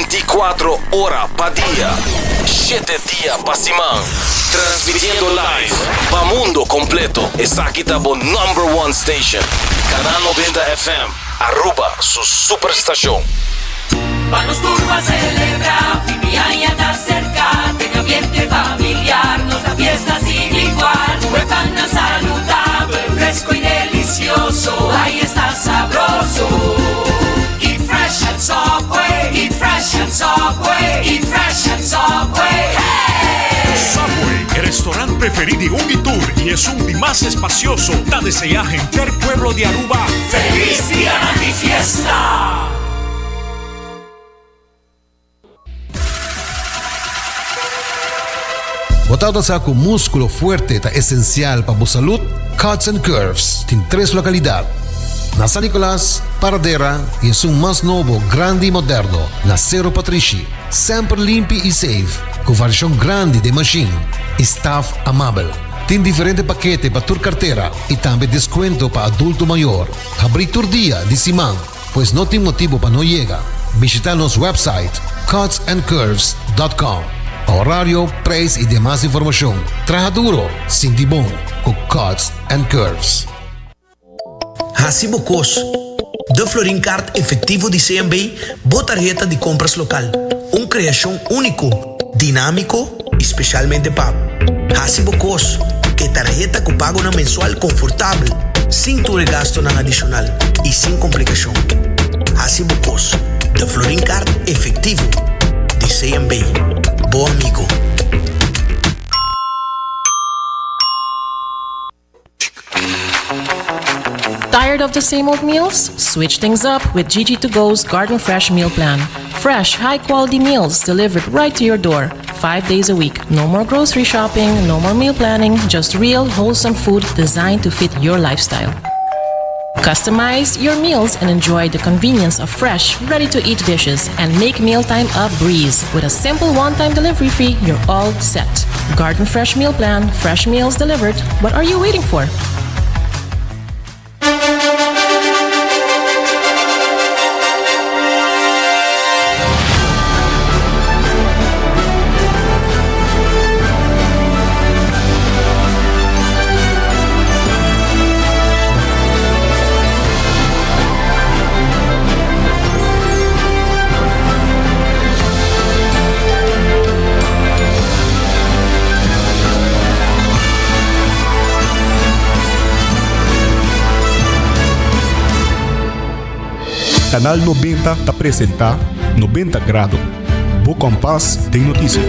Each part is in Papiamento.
24 ora pa dia, shete dia pa siman. Transmitiendo live pa mundo completo. Esaki ta bo number one station. Canal 90 FM, Aruba su superstacion. Pa nos tur ban celebra, fin di aña ta cerca, den ambiente familiar, nos ta fiesta sin igual. Cu e pannan saludabel, fresco y delicioso, ay esta sabroso. Eat fresh at Subway, eat fresh at Subway, eat fresh at Subway, hey! Subway, e restaurant preferi di un y tur y esun di mas espacioso, ta desea henter pueblo di Aruba Feliz Dianan di Fiesta! Bo tabata sa ku múskulo fuerte ta esensial pa bo salud? Cuts and Curves tin tres lokalidat, na San Nicolas, Paradera i esun mas nobo, grandi i moderno, na Sero Patrishi. Semper limpi i safe, ku variashon grandi den mashin i staf amabel. Tin diferente pakete pa tur kartera i tambe deskuento pa adulto mayor. Habrí tur dia di siman. Pues no tin motibo pa no yega. Bishita nos website cutsandcurves dot com pa horario, prijs y demas informacion. Traha duro, sinti bon cu Cuts and Curves. Hasi bo kos. De Florin Card Efectivo di CMB, bo tarheta di compras local. Un creacion unico, dinamico y specialmente pa bo. Hasi bo kos, e tarheta ku pagonan mensual konfortabel, sin tur e gastonan adishonal i sin komplikashon. Hasi bo kos, de Florin Card Efectivo di CMB. Bo amigo. Tired of the same old meals? Switch things up with Gigi to Go's Garden Fresh Meal Plan. Fresh, high quality meals delivered right to your door, five days a week. No more grocery shopping, no more meal planning, just real, wholesome food designed to fit your lifestyle. Customize your meals and enjoy the convenience of fresh, ready to eat dishes and make mealtime a breeze. With a simple one time delivery fee, you're all set. Garden Fresh Meal Plan, fresh meals delivered. What are you waiting for? Canal 90 ta presenta 90 Grado, bo kompas den noticia.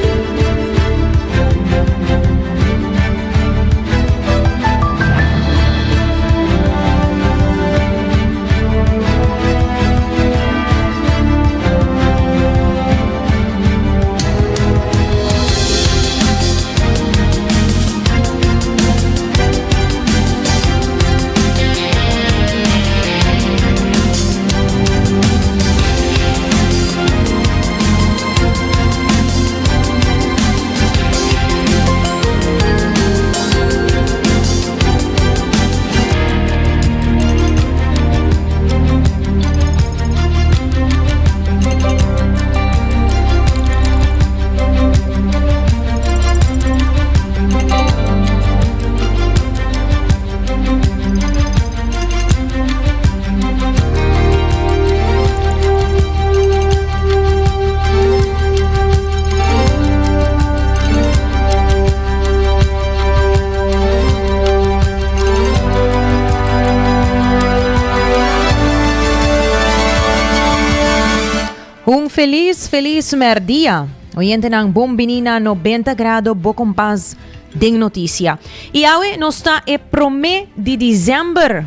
Un felis, felis merdia. Oyentenan bon bini na 90 grado bo kompas den noticia. I awe nos ta e prome di december.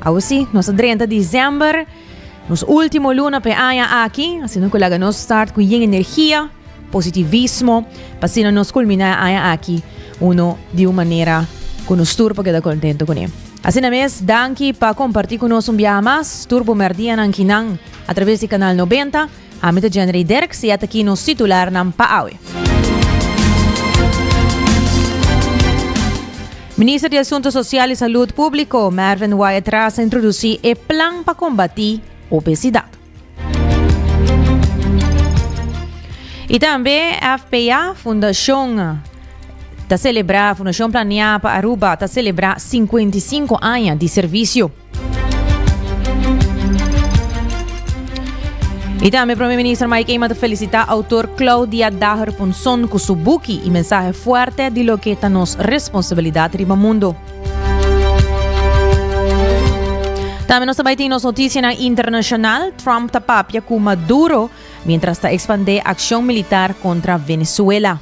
Awe si, nos ta drenta december. Nos ultimo luna pe aña aki. Asina ku laga nos start ku yen energia, positivismo, pa asina nos kulmina e aña aki uno di un manera ku nos tur por keda kontento kuné. Asina mes, danki pa kompartí ku nos un biaha mas tur bo merdianan kinan atraves di Kanal 90. Ami ta Jenry Dirks i ataki nos titularnan pa awe. Minister di Asunto Social y Salud Publico, Mervin Wyatt-Ras a introduci e plan pa combati obesidad. Y tambe FPA, Fundacion ta celebra, Fundacion Planea pa Aruba ta celebra 55 aña di servicio. Y tambe Prome Minister Mike Eman ta felicita autor Claudia Daher Ponson cu su buki y mensahe fuerte di loke ta nos responsabilidad riba mundo. Tambe nos ta bay tin nos noticianan internacional. Trump ta papia cu Maduro mientras ta expande accion militar contra Venezuela.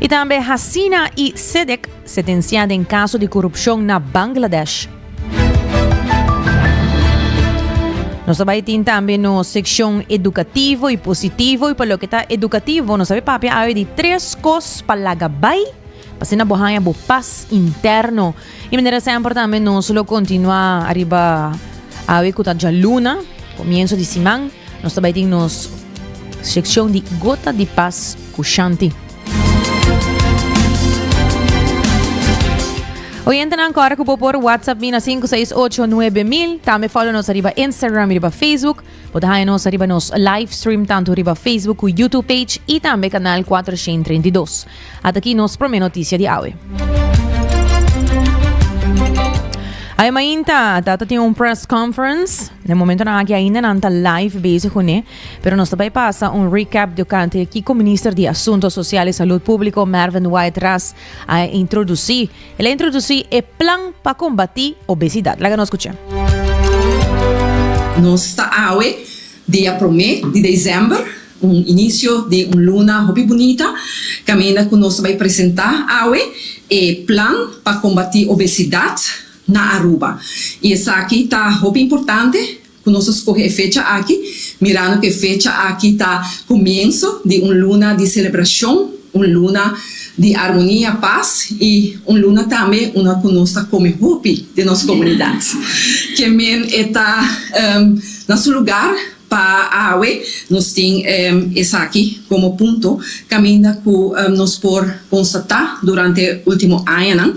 Y tambe Hasina y Siddiq sentencia den caso di corupcion na Bangladesh. Nos ta bay tin tambe nos seccion educativo y positivo y pa loke ta educativo nos ta bay papia awe di tres cos pa laga bay pa asina bo haña bo paz interno. Y manera semper tambe nos lo continua ariba awe cu ta djaluna, comienzo di siman, nos ta bay tin nos seccion di Gota di Paz cu Shanti. Oyentenan kòrda ku bo por WhatsApp mi na 568 9000. Tambe follow nos ariba Instagram i riba Facebook. Bo ta haña nos ariba nos live stream tantu riba Facebook ku YouTube page i tambe kanal 432. Ata aki nos promé notisia di awe. Awe mainta tata tin un press conference. Na e momentonan aki ainda nan ta live bezig kuné. Pero nos ta bai pasa un recap tocante kico Minister di Asunto Social y Salud Publico Mervin Wyatt Ras a introduci. El a introduci e plan pa combati obesidad. Laga nos scucha. Nos ta awe dia prome di december, un inicio di un luna hopi bunita, caminda cu nos ta bay presenta awe e plan pa combati obesidad na Aruba. Y esaki ta hopi importante Ku nos a skohe e fecha aki, mirando ku e fecha aki ta komienso di un luna di selebrashon, un luna di armonia, pas i un luna tambe unda ku nos ta kome hopi den nos komunidat. Ke men e ta na su lugar pa awe nos tin esaki komo punto kaminda ku nos por konstatá durante ultimo añanan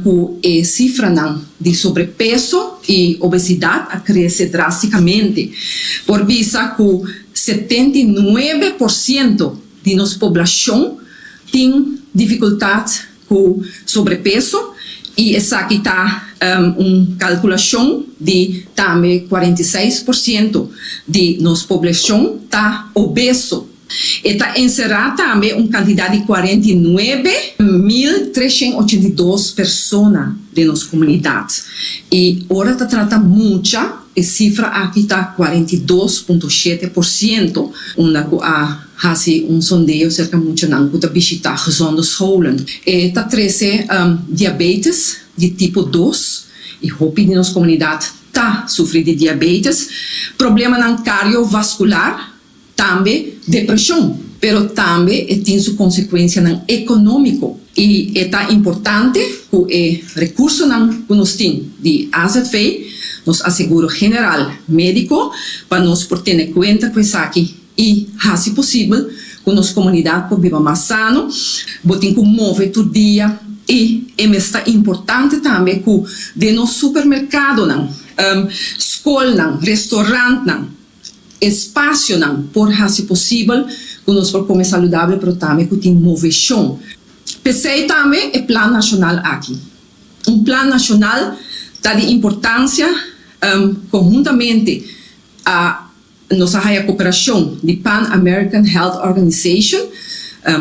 ku e sifranan di sobrepeso i obesidat a krese drástikamente. Por bisa ku 79 por siento di nos poblashon tin difikultat ku sobrepeso i esaki ta un kalkulashon di tambe 46 por siento di nos poblashon ta obeso. E ta enserá tambe un kantidat di 49,382 persona den nos komunidat. I ora ta trata mucha, e sifra aki ta 42.7 por siento, unda ku a hasi un sondeo serka muchanan ku ta bishitá gezonde scholen. E ta trese diabetes di tipo dos i hopi di nos komunidat ta sufri di diabetes, problemanan kardiovaskular, Tambe depreshon, pero tambe e tin su konsekuensianan ekonómiko i e ta importante ku e rekursonan ku nos tin di azv, nos aseguro general médiko, pa nos por tene kuenta ku esaki i hasi posibel ku nos komunidat por biba mas sano. Bo tin ku move tur dia i e mes ta importante tambe ku den nos supermerkadonan, skolnan, restorantnan, Espasionan por hasi posibel ku nos por kome saludabel pero tambe ku tin moveshon. P'esei tambe e plan nashonal aki. Un plan nashonal ta di importansia konhuntamente a nos a haya koperashon di Pan American Health Organization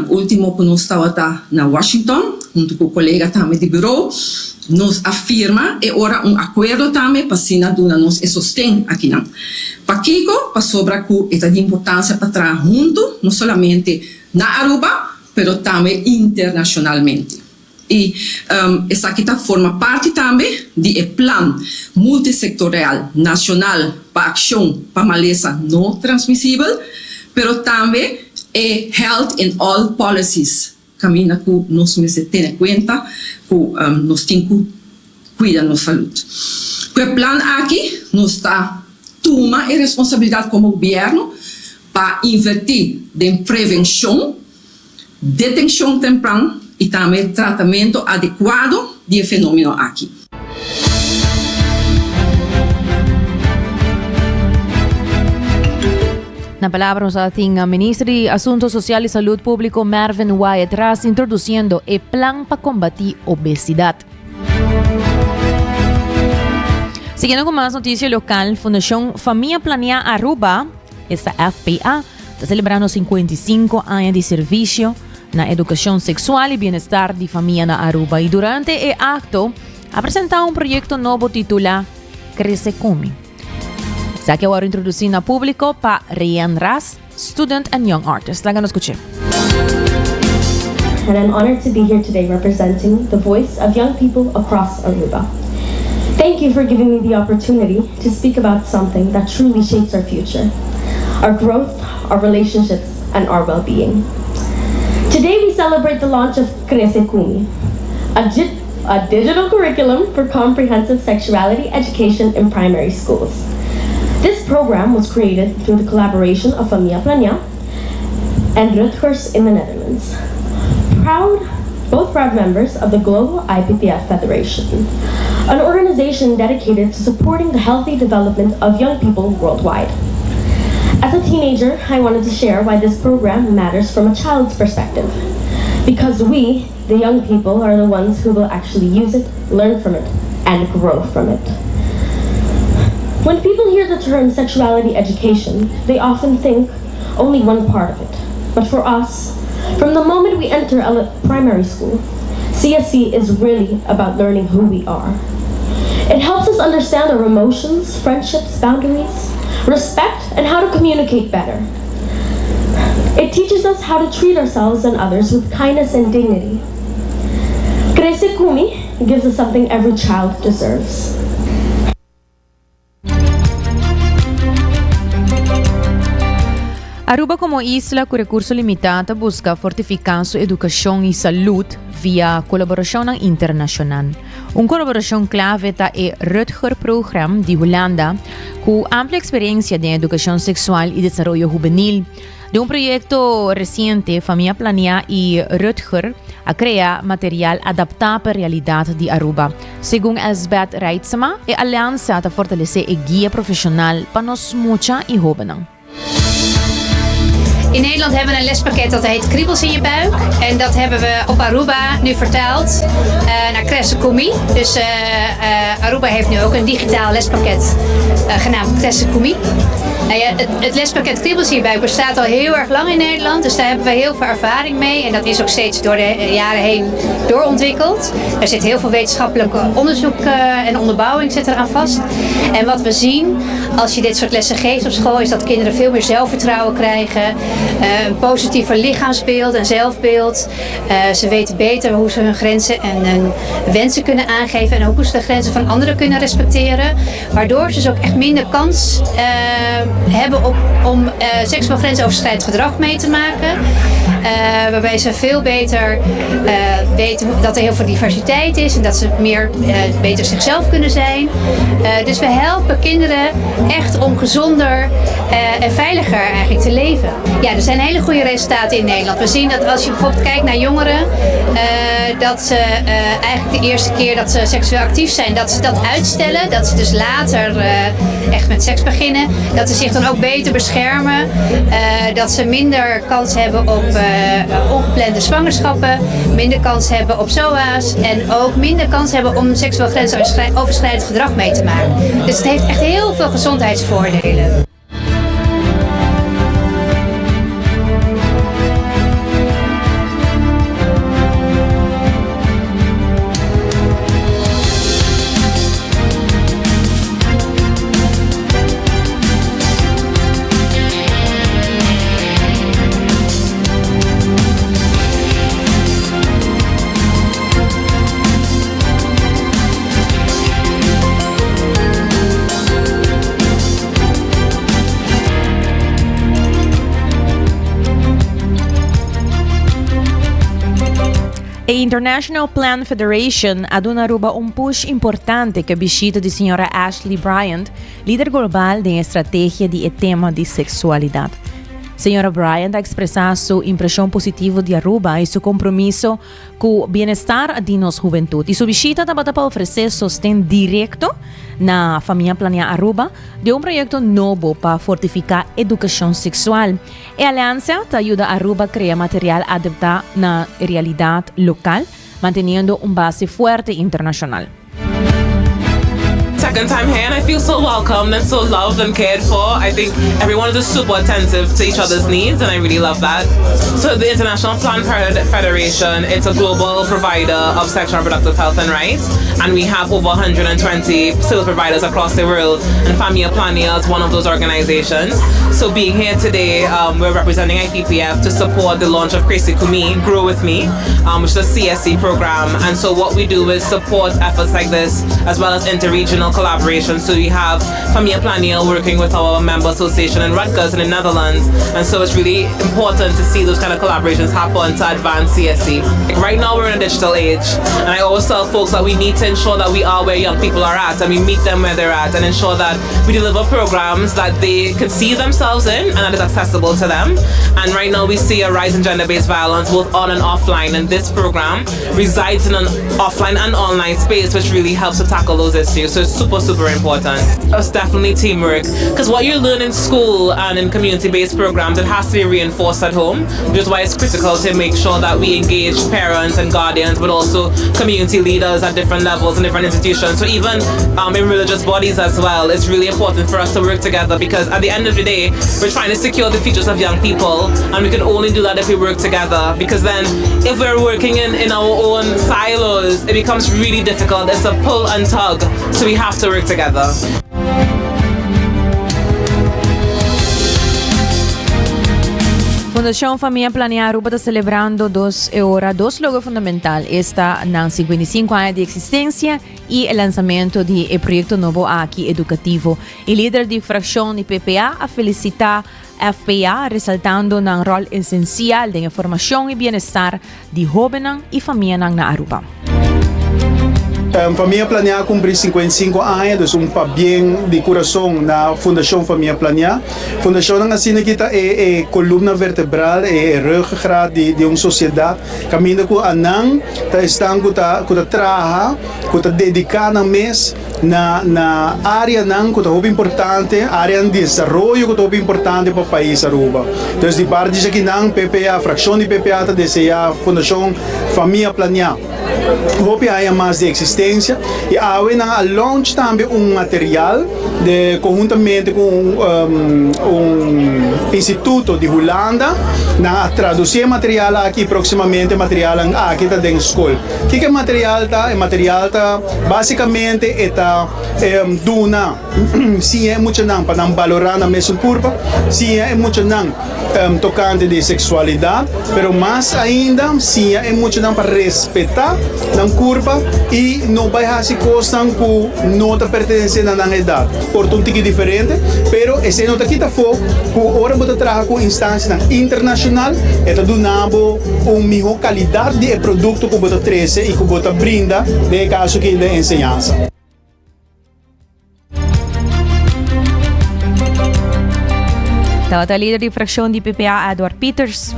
Ultimo ku nos tabata na Washington huntu ku kolega tambe di buró, nos a firma e ora un akuerdo tambe pa asina duna nos e sosten akinan. Pakiko? Pasobra ku e ta di importansia pa traha huntu, no solamente na Aruba, pero tambe internashonalmente. I esaki ta forma parti tambe di e plan multisectorial nacional pa accion pa malesa no transmisibel, pero tambe e Health in All Policies caminda cu nos mester tene cuenta cu nos tin cu cuida nos salud. Cu e plan aki nos ta tuma e responsabilidad como gobierno pa inverti den prevencion, Detencion tempran y tambe tratamento adecuado di e fenomeno aki. Na palabra nos a tin Minister di Asunto Social y Salud Publico Mervin Wyatt Ras introduciendo e plan pa combati obesidad. Siguiendo cu mas noticia local, Fundacion Famia Planea Aruba, esta FPA, ta celebrando 55 aña di servicio na educacion sexual y bienestar di famia na Aruba. Y durante e acto a presenta un proyecto nobo titula Crece Cumi. Esaki a wòrdu introdusí na públiko pa Rian Ras, student and young artist. Laga nos skuch'é. And I'm honored to be here today representing the voice of young people across Aruba. Thank you for giving me the opportunity to speak about something that truly shapes our future, our growth, our relationships, and our well-being. Today we celebrate the launch of Crece Kumi, a, a digital curriculum for comprehensive sexuality education in primary schools. This program was created through the collaboration of Famia Plania and Rutgers in the Netherlands. Proud, both proud members of the Global IPPF Federation, an organization dedicated to supporting the healthy development of young people worldwide. As a teenager, I wanted to share why this program matters from a child's perspective. Because we, the young people, are the ones who will actually use it, learn from it, and grow from it. When people hear the term sexuality education, they often think only one part of it. But for us, from the moment we enter primary school, CSC is really about learning who we are. It helps us understand our emotions, friendships, boundaries, respect, and how to communicate better. It teaches us how to treat ourselves and others with kindness and dignity. Crece Kumi gives us something every child deserves. Aruba como isla cu recurso limita ta busca fortifica su educacion y salud via colaboracionnan internacional. Un colaboracion clave ta e Rutger Program di Hulanda cu amplia experiencia den educacion sexual y desaroyo hubenil. Den un proyecto reciente, Famia Planea y Rutger a crea material adapta pa realidad di Aruba. Segun Elsbeth Reitsema, e aliansa ta fortalece e guia profesional pa nos mucha y hobennan. In Nederland hebben we een lespakket dat heet Kriebels in je buik. En dat hebben we op Aruba nu vertaald uh, naar Cresse Kumi. Dus uh, uh, Aruba heeft nu ook een digitaal lespakket genaamd Cresse Kumi. Nou ja, het, het lespakket Kriebels in je buik bestaat al heel erg lang in Nederland. Dus daar hebben we heel veel ervaring mee. En dat is ook steeds door de jaren heen doorontwikkeld. Er zit heel veel wetenschappelijk onderzoek en onderbouwing zit eraan vast. En wat we zien als je dit soort lessen geeft op school, is dat kinderen veel meer zelfvertrouwen krijgen. Een positiever lichaamsbeeld en zelfbeeld. Ze weten beter hoe ze hun grenzen en hun wensen kunnen aangeven. En ook hoe ze de grenzen van anderen kunnen respecteren. Waardoor ze dus ook echt minder kans hebben op, om seksueel grensoverschrijdend gedrag mee te maken. Uh, waarbij ze veel beter uh, weten dat er heel veel diversiteit is en dat ze meer uh, beter zichzelf kunnen zijn. dus we helpen kinderen echt om gezonder en veiliger eigenlijk te leven. Ja, er zijn hele goede resultaten in Nederland. We zien dat als je bijvoorbeeld kijkt naar jongeren, dat ze eigenlijk de eerste keer dat ze seksueel actief zijn, dat ze dat uitstellen. Dat ze dus later echt met seks beginnen. Dat ze zich dan ook beter beschermen. dat ze minder kans hebben op ongeplande zwangerschappen, minder kans hebben op SOA's en ook minder kans hebben om seksueel grensoverschrijdend gedrag mee te maken. Dus het heeft echt heel veel gezondheidsvoordelen. E International Plan Federation a duna Aruba un push importante cu e bishita di señora Ashley Bryant, Lider global den e strategia di e tema di seksualidat. Señora Bryant a expresa su impresion positivo di Aruba y su compromiso cu bienestar di nos hubentud. Y su bishita tabata pa ofrece sosten directo na Famia Planea Aruba den un proyecto nobo pa fortifica educacion sexual. E aliansa ta yuda Aruba crea material adapta na realidad local, manteniendo un base fuerte internacional. Second time here and I feel so welcomed and so loved and cared for. I think everyone is just super attentive to each other's needs and I really love that. So the International Planned Parenthood Federation, it's a global provider of sexual and reproductive health and rights and we have over 120 service providers across the world and Famia Plania is one of those organizations. So being here today, um, we're representing IPPF to support the launch of Crazy Kumi, Grow With Me, um, which is a CSC program. And so what we do is support efforts like this as well as interregional collaboration. So we have Famia Plania working with our member association in Rutgers in the Netherlands. And so it's really important to see those kind of collaborations happen to advance CSC. Like right now we're in a digital age and I always tell folks that we need to ensure that we are where young people are at and we meet them where they're at and ensure that we deliver programs that they can see themselves in and that is accessible to them. And right now we see a rise in gender-based violence both on and offline and this program resides in an offline and online space which really helps to tackle those issues. So it's super, super important. It's definitely teamwork because what you learn in school and in community-based programs, it has to be reinforced at home, which is why it's critical to make sure that we engage parents and guardians, but also community leaders at different levels and different institutions. So even um, in religious bodies as well, it's really important for us to work together because at the end of the day, we're trying to secure the futures of young people and we can only do that if we work together because then if we're working in, in our own silos, it becomes really difficult. It's a pull and tug, so we have to work together. Fundacion Famia Planea Aruba ta celebrando dos e ora dos logro fundamental. Esta nan 55 aña di existencia y e lanzamento di e proyecto nobo aki educativo. E lider di fraccion di PPA a felicita FPA resaltando nan rol esencial den e formacion y bienestar di hobennan y famianan na Aruba. Famia Planea a cumpli 55 aña, dus un pabien di curason na Fundacion Famia Planea. Fundacionnan asina aki ta e e columna vertebral, e e ruggengraat di di un sociedad, caminda cu anan ta esnan cu ta cu ta traha, cu ta dedica nan mes na na areanan cu ta hopi importante, areanan di desaroyo cu ta hopi importante pa pais Aruba. Entonces di parti dje akinan PPA, fraccion di PPA ta desea Fundacion Famia Planea hopi aña mas di existencia y awe nan a launch tambe un material de conhuntamente cu un un instituto di Hulanda, nan a traduci e material aki y proximamente e materialnan aki ta den scol. Kiko e material ta? E material ta basicamente e ta duna siña e muchanan pa nan balora nan mesun curpa, siña e muchanan tocante di sexualidad, pero mas ainda siña e muchanan pa respeta nan curpa y no bay haci cosnan cu no ta pertenece na nan edad. Por ta un tiki diferente, pero esey no ta kita afo cu ora bo ta traha cu instancianan internacional e ta duna bo un miho calidad di e producto cu bo ta trece y cu bo ta brinda, den e caso aki den enseñansa. Tabata lider di fraccion di PPA Edward Pieters.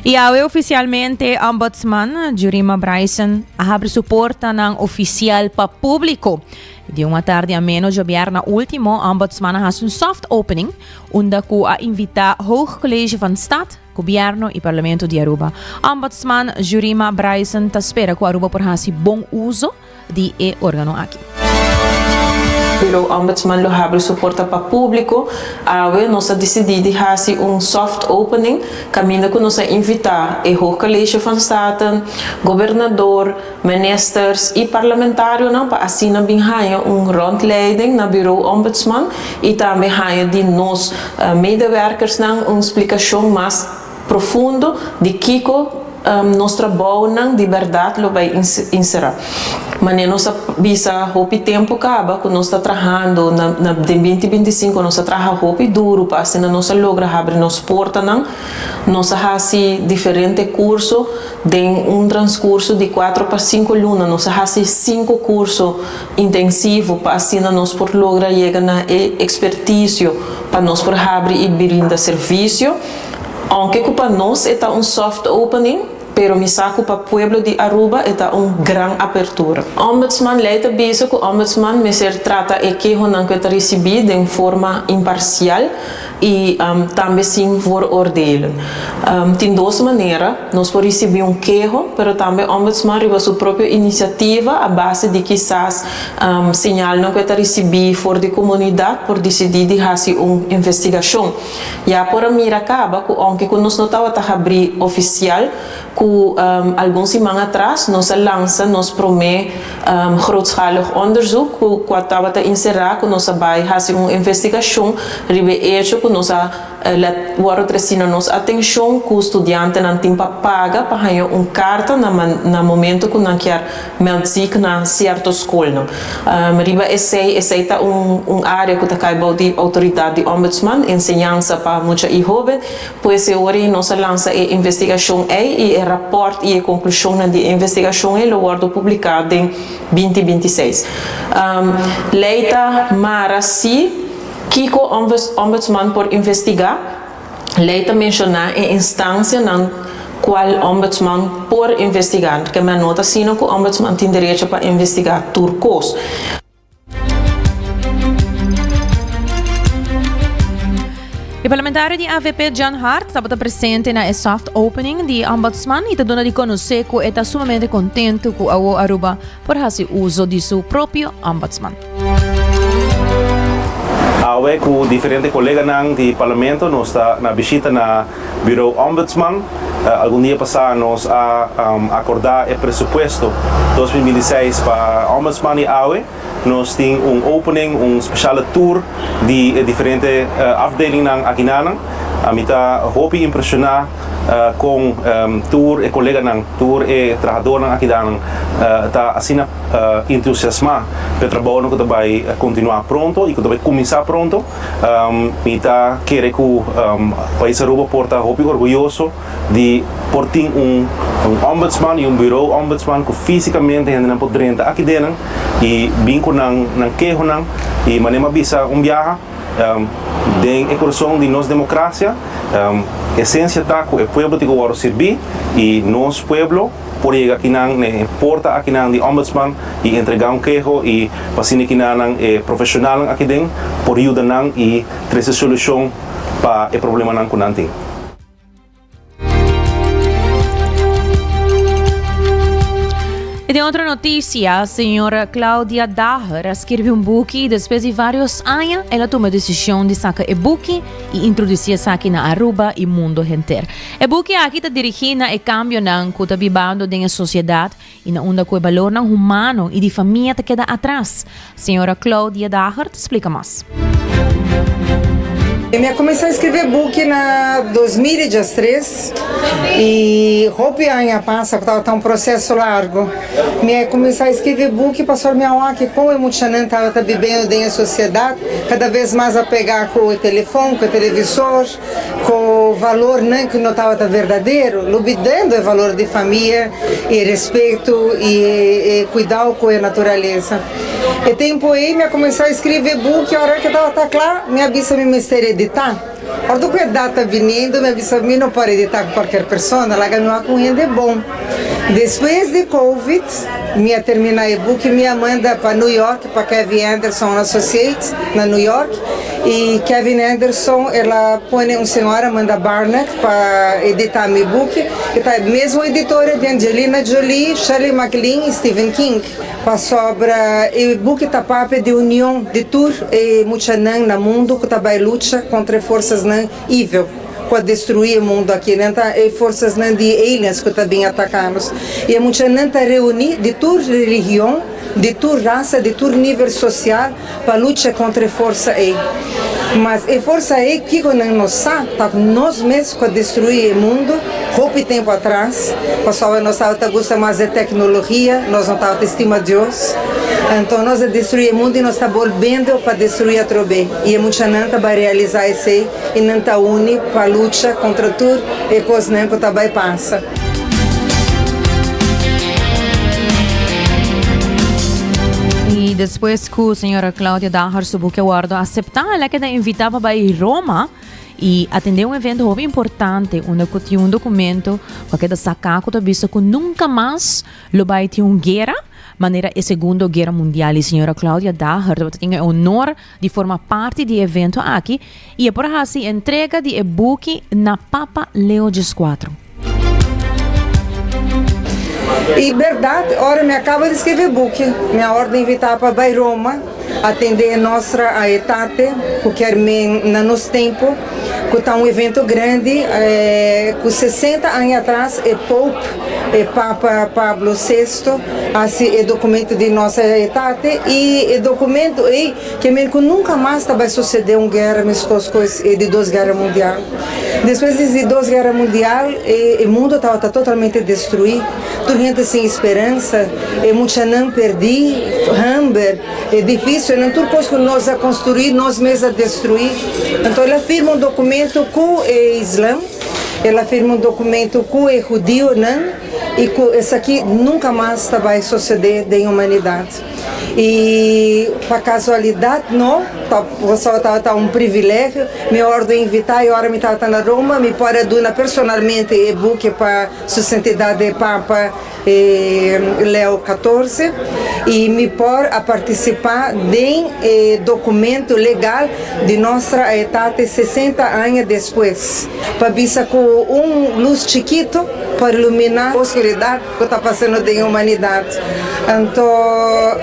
Y awe oficialmente Ombudsman Jurima Bryson a habri su portanan oficial pa publico. Di un atardi ameno djobierna ultimo, Ombudsman a haci un soft opening unda cu a invita Hoog College van Stad, Gobierno y Parlamento di Aruba. Ombudsman Jurima Bryson ta spera cu Aruba por haci bon uso di e organo aki. Bureau Ombudsman lo habri su porta pa publico. Awe nos a dicidi di haci un soft opening caminda cu nos a invita e Hoog College van Staten, Gobernador, Ministers y Parlamentarionan pa asina bin haña un rondleiding na Bureau Ombudsman y tambe haña di nos medewerkersnan un splicacion mas profundo di kico. nos trabounan di bèrdat lo bai enserá. Manera nos a bisa hopi tempu kaba ku nos ta trahando na na den binti 25 nos a traha hopi duru pa asina nos a logra habri nos portanan. Nos a hasi diferente kurso den un transkurso di kuatro pa sinku luna nos a hasi sinku kurso intensivo pa asina nos por logra yega na e ekspertisio pa nos por habri i brinda servisio. Aunke ku pa nos e ta un soft opening, pero mi sa ku pa pueblo di Aruba e ta un gran apertura. Ombudsman, Lei ta bisa ku Ombudsman mester trata e kehonan ku e ta risibí den forma imparsial i tambe sin vooroordelen. Tin dos manera, nos por risibí un keho, pero tambe Ombudsman riba su propio inisiativa a base di kisas señalnan ku e ta risibí for di komunidat por disidí di hasi un investigashon. Ya por a mira caba cu aunke cu nos no tabata habri oficial, cu algun siman atras nos a lansa nos prome grootschalig onderzoek cu cua tabata encera cu nos a bay haci un investigacion riba e hecho cu nos a let worde treci na nos atencion cu studiantenan tin pa paga pa haña un carta na na momento cu nan kier meld zich na cierto scolnan. Riba esey, esey ta un un area cu ta cay bou di autoridad di Ombudsman, enseñansa pa mucha y hoben. Pues e ora ey nos a lansa e investigacion ey y e rapport y e conclusionnan di e investigacion ey lo wordo publica den 2026. Ley ta mara si kico Ombudsman por investiga. Lei ta menshoná e instancianan cual Ombudsman por investigá. Keme no ta asina cu Ombudsman tin derecho pa investigá tur cos. E parlamentario di avp Jan Hart tabata presente na e soft opening di Ombudsman y ta duna di conoce cu e ta sumamente contento cu awo Aruba por haci uzo di su propio Ombudsman. Awe ku diferente koleganan di Parlamento nos ta na bishita na Bureau Ombudsman. Algun dia pasá nos a akordá e presupuesto 2026 pa Ombudsman i awe nos tin un opening, un speshale tour di e diferente afdelingnan akinanan. Mi ta hopi impreshoná kon tur e koleganan, tur e trahadornan akidanan ta asina entusiasmá pa e trabounan ku ta bai kontinuá pronto i ku ta bai kuminsá pronto. Mi ta kere ku pais Aruba por ta hopi orguyoso di por tin un ombudsman i un bureau ombudsman ku físikamente hendenan por drenta aki dennan i bin ku nan nan kehonan i manera mi a bisa un biaha den e kurason di nos demokrasia esensia ta ku e pueblo tin ku wòrdu sirbí i nos pueblo Por yega akinan n'e porta akinan di Ombudsman i entregá un keho i pa asina kinanan e profeshonalnan akiden por yuda nan i trese solushon pa e problemanan ku nan tin. I den otro noticia, señora Claudia Daher a skirbi un buki y despues di varios aña el a tuma e decision di saca e buki y introduci esaki na Aruba y mundo henter. E buki aki ta dirigí na e kambionan ku ta bibando den e sosiedat i na unda ku e balornan humano i di famia ta keda atras. Señora Claudia Dager ta splika mas. Mi a kuminsá skirbi e buki na 2013 i hopi aña a pasa ku tabata un proseso largu. Mi a kuminsá skirbi e buki pasobra mi a wak kon e muchanan tabata bibendo den e sosiedat, kada bes mas apegá ku e telefon, ku e televisor. Ku valornan ku no tabata verdadero, lubidando e valor di famia, e respeto i e kuidao ku e naturalesa. E tempu ei mi a kuminsá skribi e buki, ora ku e tabata kla mi a bisa mi mester editá. Ora ku e data biniendo mi a bisa mi no por editá ku kualker persona, laga mi wak un hende bon. Despues di covid mi a terminá e buki, mi a manda pa New York pa Kevin Anderson Associates na New York. I Kevin Anderson el a pone un señora Amanda Barnett pa editá mi buki, e ta e mesmo editora di Angelina Jolie, Shirley MacLaine i Stephen King. Pasobra e buki ta papia di union di tur e muchanan na mundu ku ta bai lucha kontra e forsasnan evil ku a destruí e mundu aki. Nan ta e forsasnan di aliens ku ta bin ataká nos. I e muchanan ta reuní di tur religion. Di tur rasa, di tur nivel sosial pa lucha kontra e forsa ei. Mas e forsa ei kiko nan no sa ta ku nos mes ku a destruí e mundu hopi tempu atras, pasobra nos tabata gusta mas e teknologia, nos no tabata stima Dios. Anto nos a destruí e mundu i nos ta bolbendo pa destruí atrobe. I e muchanan ta bai realisá esei i nan ta uni pa lucha kontra tur e kosnan ku ta bai pasa. I despues ku señora Claudia Daher su buki a wòrdu aseptá, el a keda invitá pa bai Roma i atendé un evento hopi importante unda ku tin un dokumento ku a keda saká ku ta bisa ku nunka mas lo bai tin un guera manera e Segundo Guera Mundial. I señora Claudia Daher tabata tin e honor di forma parti di e evento aki i e por a hasi entrega di e buki na Papa Leo Xvi. I bèrdat, ora mi a kaba di skirbi buki, mi a òrde invitá pa bai Roma atendé e Nostra Aetate, ku kier men Na Nos Tempu, ku ta un evento grandi ku sesenta aña atras e Pope, e Papa Pablo Sexto, hasi e documento di Nostra Aetate i e documento ei ke men ku nunka mas ta bai sucede un guera meskos ku e di dos guera mundial. Despues di di dos guera mundial e mundo tabata totalmente destrui, tur hende sin speransa, e muchanan perdi, hamber, edificionan, tur kos ku nos a konstrui nos mes a destrui. Anto el a firma un documento ku e islam, el a firma un documento ku e hudionan i ku esaki nunka mas ta bai sosode den humanidat. I pa kasualidat no, ta pasobra tabata un privilegio, mi a wòrdu invitá i ora mi tabata na Roma mi por a duna personalmente e buki pa Su Santidad e Papa Leo Katorse i mi por a partisipá den e dokumento legal di Nostra Aetate 60 aña despues, pa bisa ku un lus chikitu por iluminá oskuridat ku ta pasando den humanidat. Anto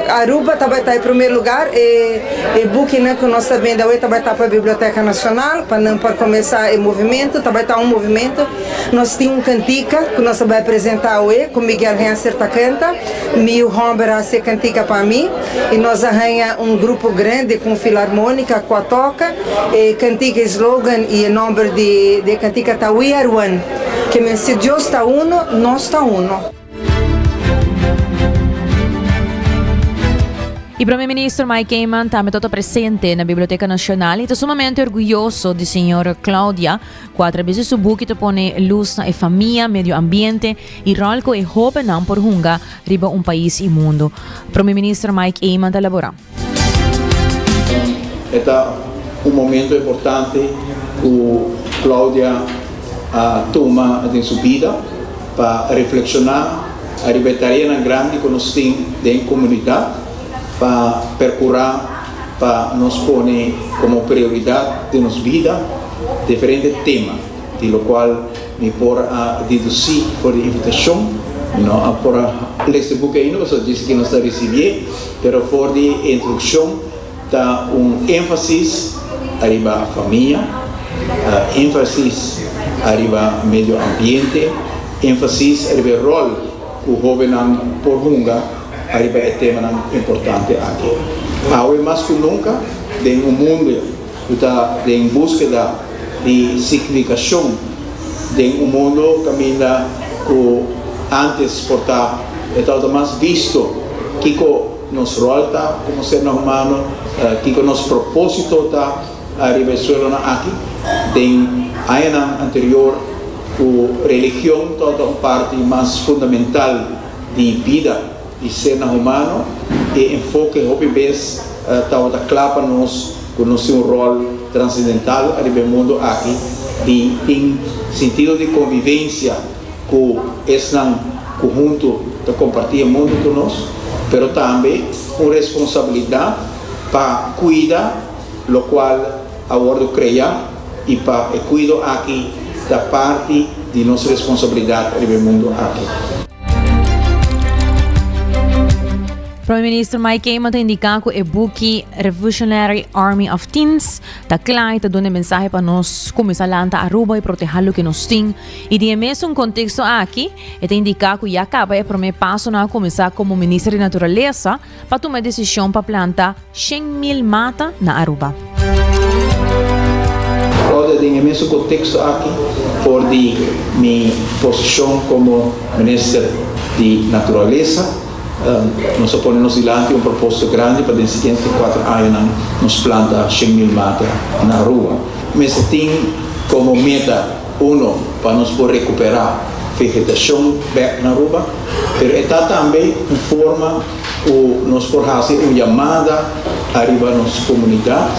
Aruba tabata e promé lugar, e e bukinan ku nos ta bende awe tabata pa Biblioteka Nashonal, pa nan por kuminsá e movimentu, tabata un movimentu. Nos tin un kantika ku nos ta bai presentá awe ku Miguel Henser ta kanta. Mi yu hòmber a hasi e kantika pa mi i nos a haña un grupo grandi ku un filarmónika ku a toka e kantika. E slogan i e nòmber di e kantika ta We Are One, ke men si Dios ta uno, nos ta uno. E Prome Minister Mike Eman tambe tabata presente na Biblioteca Nacional y ta sumamente orguyoso di señor Claudia cu a traves di su buki ta pone luz na e famia, medio ambiente y rol cu e hobennan por hunga riba un pais y mundo. Prome Minister Mike Eman ta elabora. E ta un momento importante cu Claudia a tuma den su bida pa reflexiona ariba e tareanan grandi cu nos tin den comunidad pa percura pa nos pone como prioridad den nos bida diferente tema, di locual mi por a deduci for di invitacion. Mi no a por a lesa e buki ainda pasobra djis aki nos ta ricibié, pero for di e introduccion ta un énfasis ariba famia, énfasis ariba medio ambiente, énfasis ariba e ròl ku hóbennan por hunga ariba e temanan importante aki. Awe mas ku nunka den un mundu ku ta den búskeda di signifikashon, den un mundu kaminda ku ántes por ta e tabata mas bisto kiko nos ròl ta komo sernan humano, kiko nos propósito ta ariba e suelonan aki. Den añanan anterior ku religion tabata un parti mas fundamental di bida di sernan humano, e enfoke hopi bes tabata kla pa nos ku nos tin un ròl transendental ariba e mundu aki di tin sentido di konvivensia ku esnan ku huntu ta kompartí e mundu ku nos, pero tambe un responsabilidat pa kuida lokual a wòrdu kreá i pa e kuido aki ta parti di nos responsabilidat riba e mundu aki. Prome Minister Mike Eman ta indica cu e buki Revolutionary Army of Teens ta cla y ta duna e mensahe pa nos cuminsa lanta Aruba y proteha loke nos tin. Y den e mesun contexto aki e ta indica cu ya caba e prome pasonan a cuminsa como Minister di Naturalesa pa tuma e decision pa planta 100,000 mata na Aruba. Claudia den e mesun contexto aki for di mi posicion como Minister di Naturalesa nos a pone nos dilanti un proposito grandi pa den siguiente cuater añanan nos planta 100,000 mata na Aruba. Mester tin como meta uno pa nos por recupera vegetacion bek na Aruba, pero e ta tambe un forma ku nos por hasi un yamada ariba nos komunidat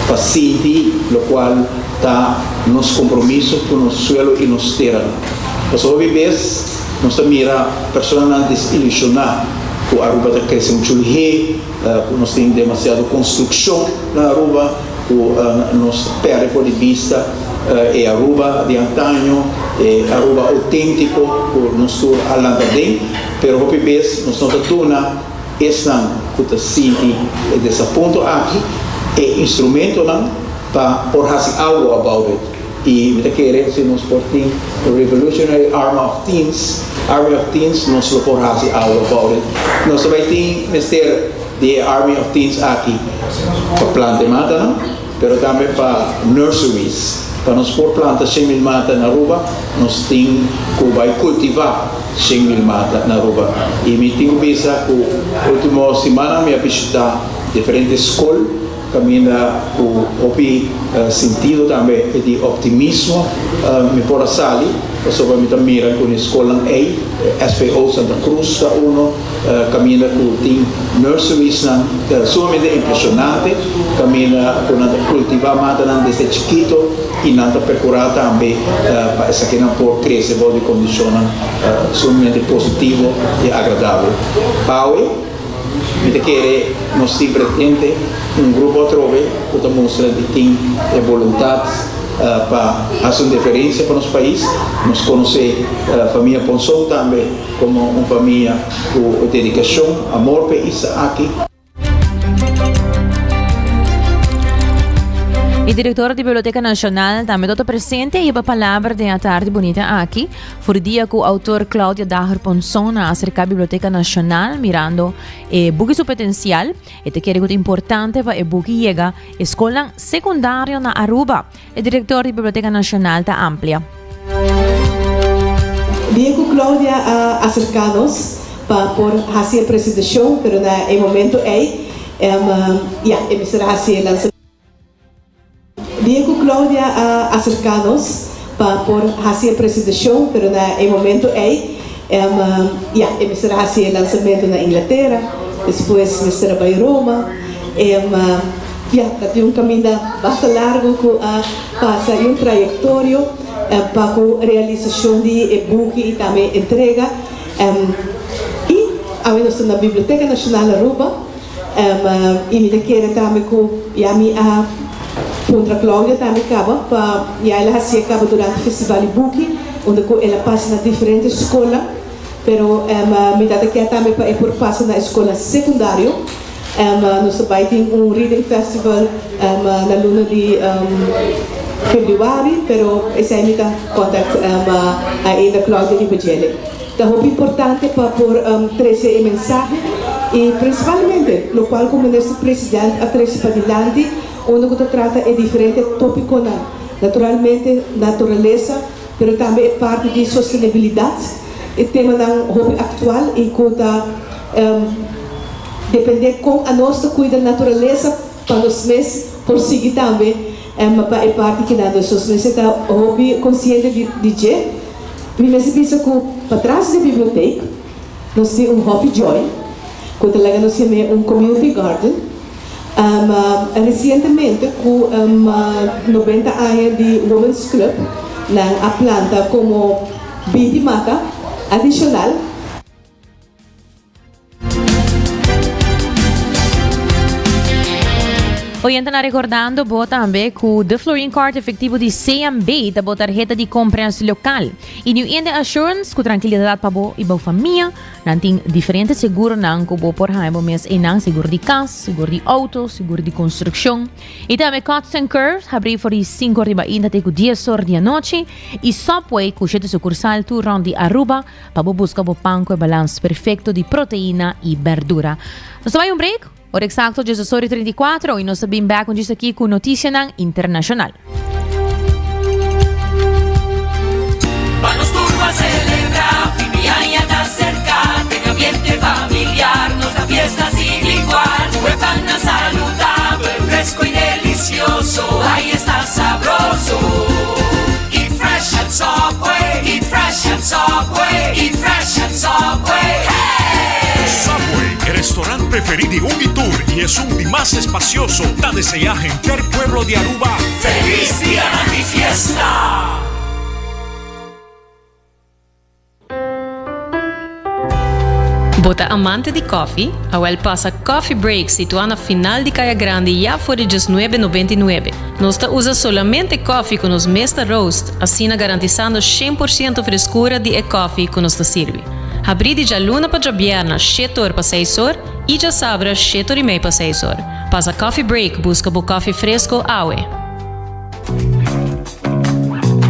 pa sinti lokual ta nos kompromiso ku nos suelo i nos teranan. Pasobra hopi bes nos ta mira personanan desilushoná ku Aruba ta krese muchu lihé, ku nos tin demasiado konstrukshon na Aruba, ku nos ta pèrdè for di bista e Aruba di antaño, e Aruba outéntiko ku nos tur a lanta den. Pero hopi bes nos no ta duna esnan ku ta sinti e desapunto aki e instrumentonan pa por hasi algo about it. I mi ta kere si nos por tin e Revolutionary Army of Teens, Army of Teens, nos lo por hasi algo about it. Nos ta bai tin mester di e Army of Teens aki pa planta e matanan, pero tambe pa nurseries. Pa nos por planta 100,000 mata na Aruba, nos tin ku bai kultivá 100,000 mata na Aruba. I mi tin ku bisa ku último simannan mi a bishitá diferente skol kaminda ku hopi sentido tambe di optimismo mi por a sali pasobra mi ta mira ku na e skolnan ei, SVO Santa Cruz ta uno, kaminda ku tin nurseries-nan sumamente impresionante, kaminda ku nan ta kultivá matanan desde chikito i nan ta perkurá tambe pa esakinan por krese bou di kondishonnan sumamente positivo i agradabel. Awe mi ta kere nos tin presente un grupo atrobe ku ta mustra di tin e boluntat pa hasi un diferensia pa nos pais. Nos konosé famia Ponson tambe komo un famia ku dedikashon, amor pa e isla aki. E director di Biblioteca Nacional tambe ta presente y hiba palabra den e tardi bunita aki. For dia cu autor Claudia Daher Ponson a acerca Biblioteca Nacional mirando e buki su potencial. E ta kere cu ta importante pa e buki yega e scolnan secundario na Aruba. E director di Biblioteca Nacional ta amplia. Dia cu Claudia a acerca nos pa por haci e presentacion, pero na e momento ey, ya, e mester a haci e lanzamiento. Dia cu Claudia a acerca nos pa por haci e presentacion, pero na e momento ey, ya, e mester a haci e lanzamento na Inglatera, despues mester a bay Roma. Ya, ta tin un kaminda basta largu ku a pasa i un trayektorio pa ku realisashon di e buki i tambe entrega. I awe nos ta na Biblioteka Nashonal Aruba i mi ta kere tambe ku ya mi a puntra Claudia tambe kaba pa ya el a hasié kaba durante Festival di Buki unda ku el a pasa na diferente skola pero mi ta ta kier tambe pa e por pasa na e skola sekundario. Nos ta bai tin un reading festival na luna di februari, pero esei mi ta contact ainda Claudia riba djele. Ta hopi importante pa por trece e mensahe y principalmente locual cu Minister President a trece padilanti unda cu ta trata e diferente topiconan, naturalmente naturalesa, pero tambe e parti di sostenibilidad, e temanan hopi actual y cu ta Depende kon anos ta kuida naturalesa pa nos mes por sigui tambe pa e parti kinan. Dus nos mester ta hopi konsiente di dje. Mi mester bisa ku patras di bibliotek nos tin un Hopi Joy ku ta laga nos yam'é un community garden. Resientemente ku 90 aña di Women's Club nan a planta komo 20 mata adishonal. Oyentenan recordando bo tambe cu The Florin Card efectivo di CMB ta bo tarheta di compras local. Y New India Assurance cu tranquilidad pa bo y bo famia. Nan tin diferente seguronan cu bo por haya bo mes einan, seguro di cas, seguro di auto, seguro di construccion. Y tambe Cuts and Curves habri for di 5 or di mainta te cu 10 or di anochi. Y Subway cu shete sucursal tur rond di Aruba. Pa bo buska bo pan ku e balans perfekto di proteina i berdura. Nos ta bai un break, ora eksakto djes ora i 34 i nos ta bin bek un djis aki ku notisianan internashonal. preferi di un y tur y esun di mas espacioso ta desea henter pueblo di Aruba Feliz Dia di Fiesta! Bo ta amante di koffie? Awel pasa Coffee Break situá na final di Kaya Grandi ya for di diesnuebe nobenta i nuebe. Nos ta usa solamente koffie ku nos mes ta roast, asina garantisando shen por siento freskura di e koffie ku nos ta sirbi. Habrí di djaluna pa djabièrna shete or pa seis or i djasabra shete or i mei pa seis or. Pasa Coffee Break buska bo koffie fresko awe.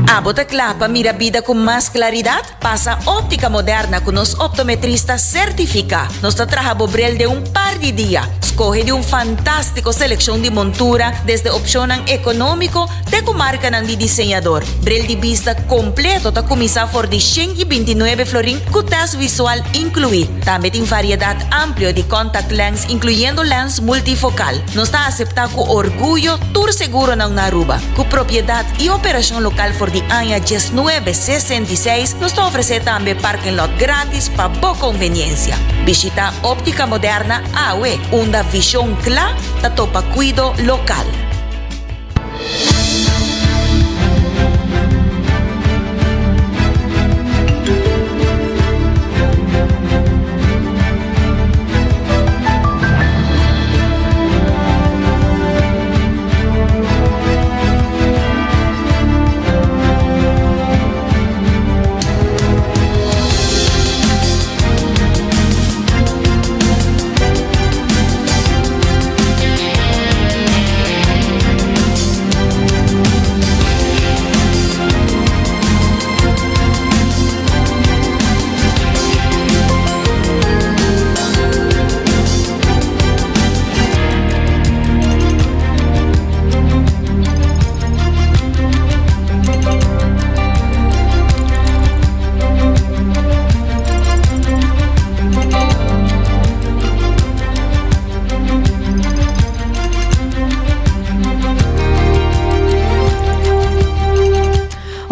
Abo ta kla pa mira bida ku mas klaridat? Pasa Óptica Moderna ku nos optometrista sertifiká. Nos ta traha bo bril den un par di dia. Skohe di un fantástiko selekshon di montura, desde opshonnan ekonómiko te ku markanan di diseñador. Bril di bista kompleto ta kuminsá for di 129 florin ku tèst visual inkluí. Tambe tin variedat amplio di contact lens inkluyendo lens multifokal. Nos ta aseptá ku orguyo tur seguronan na Aruba. Ku propiedat i operashon lokal for di aña diesnuebe 66, nos ta ofresé tambe parking lot grátis pa bo konveniensia. Bishitá Óptica Moderna awe, unda vishon kla ta topa kuido lokal.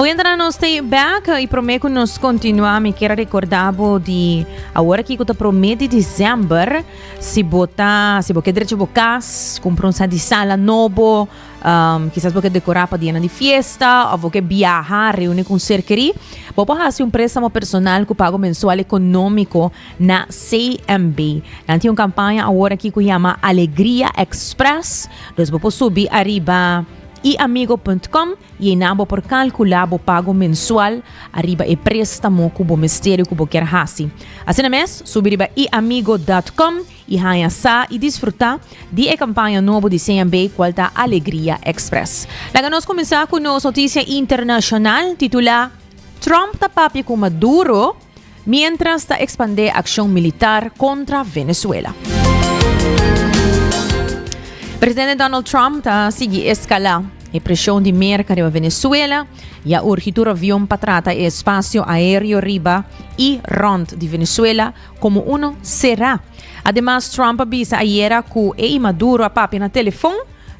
Oyentenan nos ta back y prome cu nos continua mi kier a recorda bo di awor aki cu ta prome di december si bo ta si bo ke drecha bo cas cumpra un set di sala nobo um, kisas bo ke decora pa dianan di fiesta of bo ke biaha reuni cu un ser keri bo por haci un prestamo personal cu pago mensual economico na CMB. Nan tin un campaña awor aki cu yama Alegria Express dus bo por subi ariba iamigo.com I einan bo por kalkulá bo pago mensual ariba e préstamo ku bo mester i ku bo kier hasi. Asina mes, subi riba iamigo dot com i haña sa i disfrutá di e kampaña nobo di CMB kual ta Alegria Express. Laga nos kuminsá ku nos notisia internashonal titulá Trump ta papia ku Maduro miéntras ta ekspandé akshon militar kontra Venezuela. Presidente Donald Trump ta sigui eskalá e preshon di Merka riba Venezuela i a urgi tur avion pa trata e espasio aéreo riba i rònt di Venezuela komo uno será. Ademas Trump a bisa ayera ku e i Maduro a papia na telefon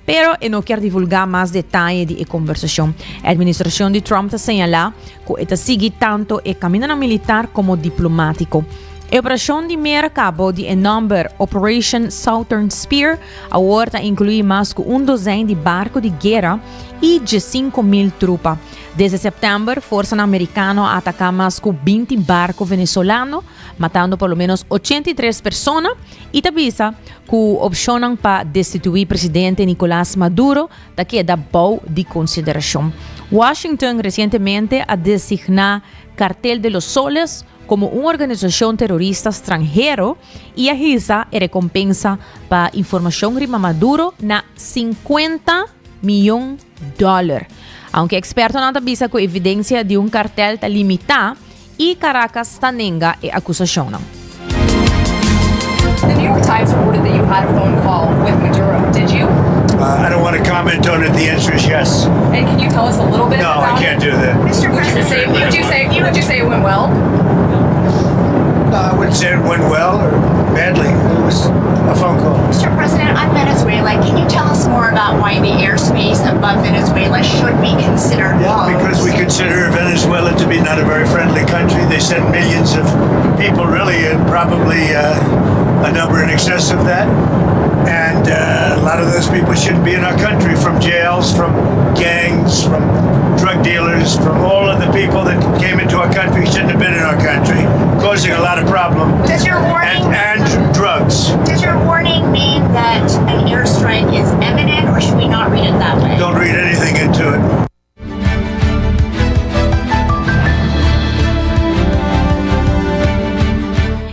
Pero e no kier divulgá mas detaye di e kombersashon. E administrashon di Trump ta señalá ku e ta sigui tanto e kamindanan militar komo diplomátiko. E operashon di Merka bou di e nòmber Operation Southern Spear awor ta inkluí mas ku un dozein di barku di guera i 15,000 trupa. Desde sèptèmber, forsanan merikano a ataká mas ku 20 barku venezolano, matando por lo ménos 83 persona i ta bisa ku opshonnan pa destituí presidente Nicolas Maduro ta keda bou di konsiderashon. Washington resientemente a designá Cartel de los Soles komo un organisashon terorista stranhero i a hisa e rekompensa pa informashon riba Maduro na 50 miyon dòler. Aunke ekspertonan ta bisa ku evidensia di un kartel ta limitá, I Caracas ta nenga e acusacionnan. The New York Times reported that you had a phone call with Maduro. Did you? Uh, I don't want to comment on it. The answer is yes. And can you tell us a little bit no, about I can't do that. Mr. President, say, would you say would you say it went well? No, I wouldn't say it went well or badly. It was a phone call. Mr. President, on Venezuela, can you tell us more about why the airspace above Venezuela should be considered Yeah, closed? because we consider Venezuela to be not a very friendly country. They send millions of people, really, and probably uh, a number in excess of that. And uh, a lot of those people shouldn't be in our country from jails, from gangs, from drug dealers, from all of the people that came into our country shouldn't have been in our country, causing a lot of problems. Does your warning and, and drugs. Does your warning mean that an airstrike is imminent, or should we not read it that way? Don't read anything into it.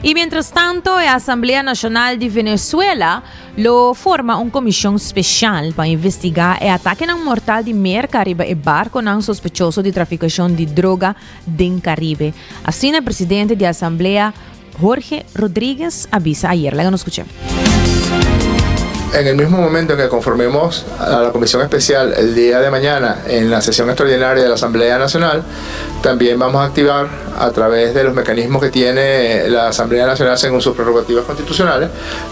Y mientras tanto, e Asamblea Nacional di Venezuela lo forma un comision special pa investiga e atakenan mortal di Merca riba e barconan sospechoso di traficacion di droga den Caribe. Asina e presidente di Asamblea Jorge Rodriguez a bisa ayer. Laga nos scucha. En el mismo momento en que conformemos a la Comisión Especial el día de mañana en la sesión extraordinaria de la Asamblea Nacional, también vamos a activar a través de los mecanismos que tiene la Asamblea Nacional según sus prerrogativas constitucionales,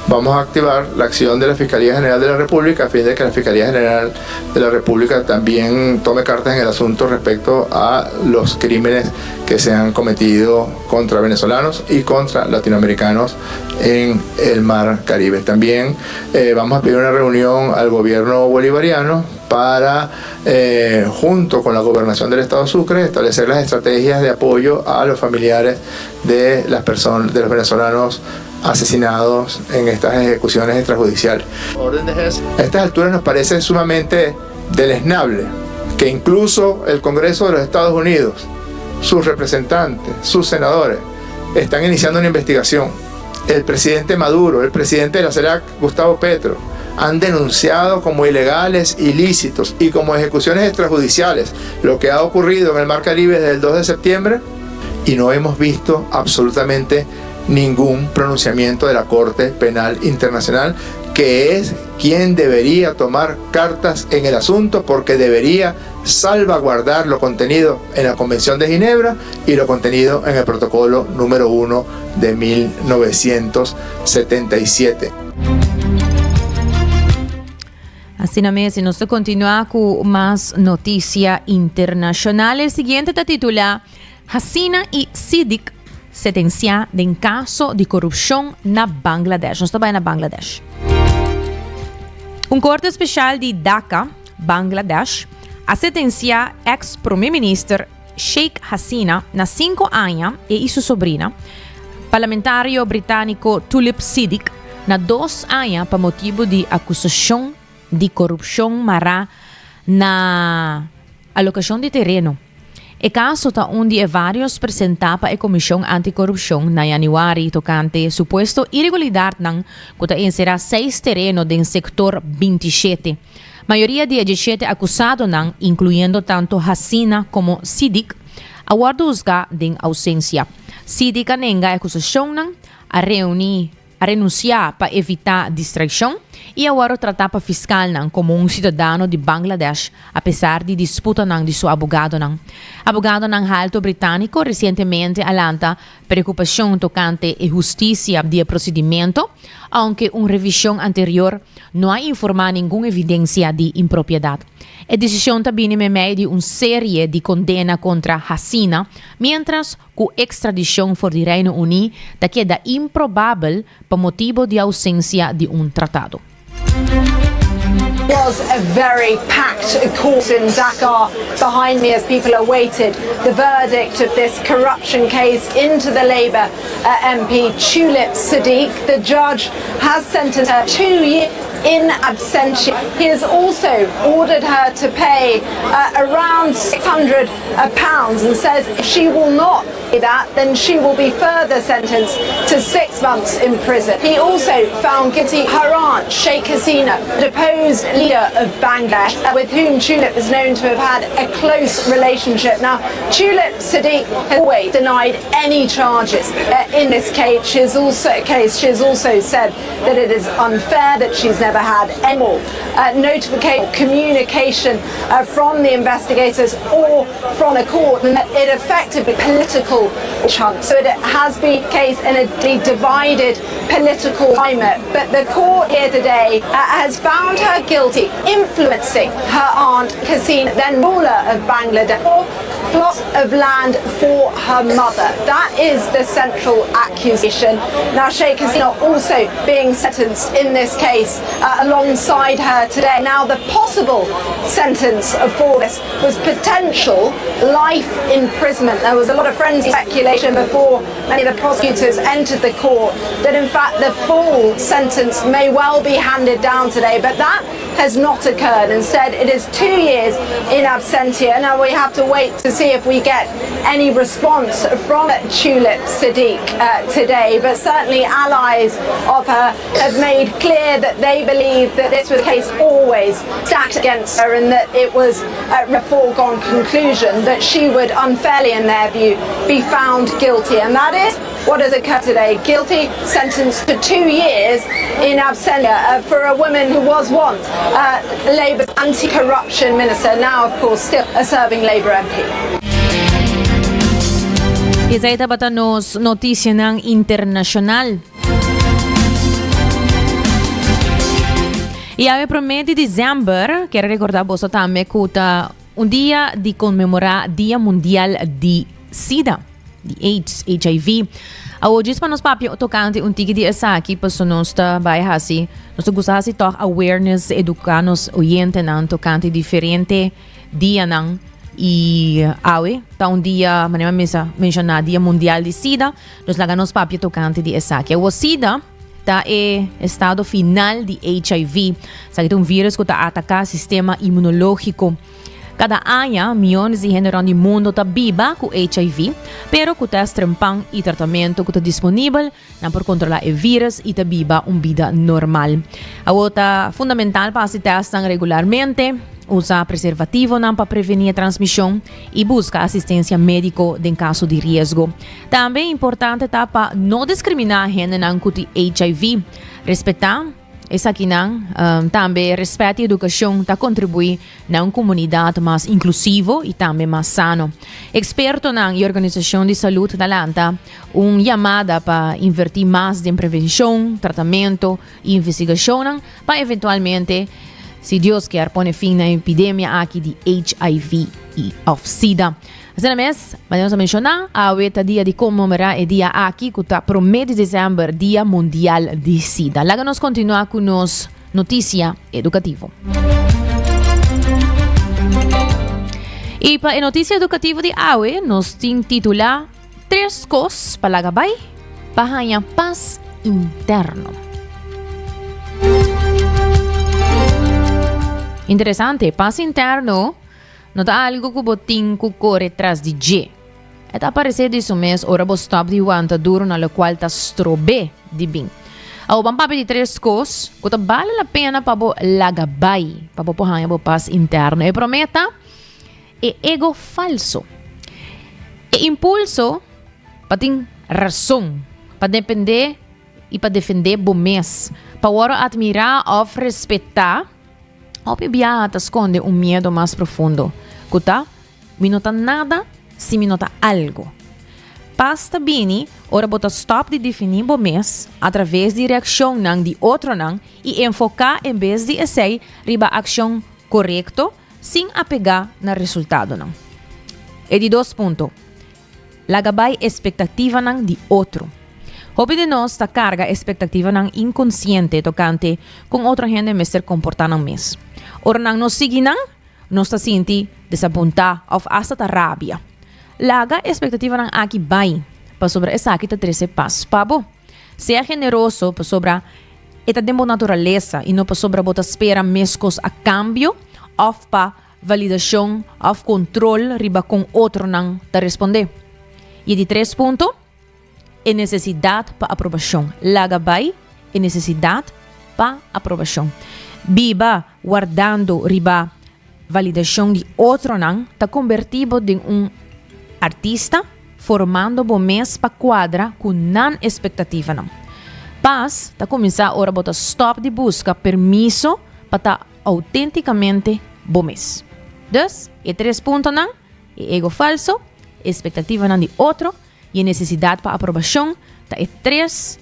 vamos a activar la acción de la Fiscalía General de la República a fin de que la Fiscalía General de la República también tome cartas en el asunto respecto a los crímenes que se han cometido contra venezolanos y contra latinoamericanos en el Mar Caribe. También eh, vamos a pedir una reunión al gobierno bolivariano para, eh, junto con la gobernación del Estado Sucre, establecer las estrategias de apoyo a los familiares de las personas, de los venezolanos asesinados en estas ejecuciones extrajudiciales. A estas alturas nos parece sumamente deleznable que incluso el Congreso de los Estados Unidos, sus representantes, sus senadores, están iniciando una investigación. El presidente Maduro, el presidente de la CELAC, Gustavo Petro, han denunciado como ilegales, ilícitos y como ejecuciones extrajudiciales lo que ha ocurrido en el Mar Caribe desde el 2 de septiembre y no hemos visto absolutamente ningún pronunciamiento de la Corte Penal Internacional, que es quien debería tomar cartas en el asunto porque debería salvaguardar lo contenido en la Convención de Ginebra y lo contenido en el protocolo número 1 de 1977. Asina mes, y nos ta continua cu mas noticia internacional. El siguiente ta titula Hasina y Siddiq sentencia den caso di corupcion na Bangladesh. Nos ta bay na Bangladesh. Un corte special di Dhaka, Bangladesh, a sentencia ex prome minister Sheikh Hasina na cinco aña e y su sobrina, parlamentario britanico Tulip Siddiq, na dos aña pa motibo di acusacion di corupcion mara na alocacion di tereno. E caso ta un di e varios presenta pa e Comision Anticorupcion na januari tocante supuesto iregulidadnan cu ta encera seis tereno den sector 27. Mayoria di e diesshete acusadonan, incluyendo tanto Hasina como Siddiq, a wordo huzga den ausencia. Siddiq a nenga e acusacionnan, a reuni a renunciá pa evitá distraccion y a wòrdu tratá pa fiscalnan como un ciudadano di Bangladesh apesar di disputanan di su abogadonan. Abogadonan halto britanico recientemente a lanta preocupacion tocante e husticia di e procedimento, aunke un revision anterior no a informá ningun evidencia di impropiedad. E decision ta bini meimei di un serie di condena contra Hasina, mientras ku ekstradishon for di Reino Uní ta keda improbabel pa motibo di ousensia di un tratado. Was a very packed court in Dhaka behind me as people awaited the verdict of this corruption case into the Labour MP Tulip Siddiq. The judge has sentenced her to years in absentia. He has also ordered her to pay around 600 pounds and says if she will not pay that, then she will be further sentenced to six months in prison. He also found guilty her aunt, Sheikh Hasina, deposed leader of Bangladesh, with whom Tulip is known to have had a close relationship. Now, Tulip Siddiq has always denied any charges uh, in this case. She has also, case. She has also said that it is unfair that she's never had any more uh, notification, communication uh, from the investigators or from the court, and that it effectively political chunk. So it has been case in a divided political climate. But the court here today uh, has found her guilty, influencing her aunt Hasina, then ruler of Bangladesh. plot of land for her mother. That is the central accusation. Now, Sheikh Hasina also being sentenced in this case uh, alongside her today. Now, the possible sentence for this was potential life imprisonment. There was a lot of frenzy speculation before many of the prosecutors entered the court that, in fact, the full sentence may well be handed down today, but that has not occurred. Instead, it is two years in absentia. Now we have to wait to see if we get any response from Tulip Siddiq uh, today. But certainly, allies of her have made clear that they believe that this was a case always stacked against her and that it was a foregone conclusion that she would unfairly, in their view, be found guilty. And that is what has occurred today. Guilty, sentenced to two years in absentia uh, for a woman who was once uh, Labour's anti-corruption minister, now, of course, still a serving Labour MP. Esey tabata nos noticianan internacional. Y awe prome di december, kier recorda boso tambe cu ta un dia di conmemora Dia Mundial di Sida, di AIDS, HIV. Awo djis pa nos papia tocante un tiki di esaki, paso nos ta bai hasi, nos ta gusta hasi toch awareness, educa nos oyentenan tocante diferente dianan y awe ta un dia, manera mi mesa menciona, Dia Mundial di Sida, dus laga nos papia tocante di esaki. Awo Sida ta e estado final di HIV. Esaki ta un virus cu ta ataca sistema inmunologico. Cada aña, miyones di hende rond di mundo ta biba cu HIV, pero cu test trempan y tratamento cu ta disponibel, nan por controla e virus y ta biba un bida normal. Awo ta fundamental pa haci testnan regularmente, usa preservativonan pa preveni e transmision y busca asistencia medico den caso di riesgo. Tambe importante ta pa no discrimina hendenan cu tin HIV. Respeta esakinan. Tambe respet y educacion ta contribui na un comunidad mas inclusivo y tambe mas sano. Expertonan y organisacion di salud ta lanta un yamada pa inverti mas den prevencion, tratamento y investigacionnan pa eventualmente, si Dios kier, pone fin na e epidemia aki di HIV y of sida. Asina mes, manera nos a menshoná, awe ta dia di konmemorá e dia aki ku ta promé di desèmber, Dia Mundial di Sida. Laga nos kontinuá ku nos notisia edukativo. I pa e notisia edukativo di awe nos tin titulá Tres kos pa laga bai pa haña pas interno. Interesante, pas interno No ta algu ku bo tin ku kore tras di dje. E ta aparesé di su mes ora bo stòp di wanta duru na lokual ta strob'é di bin. Awor ban papia di tres kos ku ta bale la pena pa bo laga bai pa bo por haña bo pas interno. E promé ta e ego falso. E impulso pa tin rason, pa dependé i pa defendé bo mes, pa wòrdu atmirá òf respetá. Hopi biaha ta skonde un miedo mas profundo, ku ta, Mi no ta nada si mi no ta algu. Pas ta bini ora bo ta stòp di definí bo mes atraves di reakshonnan di otronan i enfoká en bes di esei riba akshon korekto sin apegá na resultadonan. E di dos punto, Laga bai espektativanan di otro. Hopi di nos ta karga espektativanan inkonsiente tokante kon otro hende mester komportá nan mes. Ora nan no sigui nan, nos ta sinti desapuntá òf asta ta rabia. Laga espektativanan aki bai, pasobra esaki ta trese pas pa bo. Sea generoso pasobra e ta den bo naturalesa i no pasobra bo ta spera meskos a kambio òf pa Validashon òf kontrol riba kon otronan ta respondé. I e di tres punto, e nesesidat pa aprobashon. Laga bai e nesesidat pa aprobashon. Biba wardando riba validashon di otronan ta kombertí bo den un artista formando bo mes pa kuadra ku nan espektativanan. Pas ta kuminsá ora bo ta stòp di buska permiso pa ta Auténticamente bo mes. Dus, e tres puntonan, e ego falso, e expectativanan di otro y e necesidad pa aprobacion ta e tres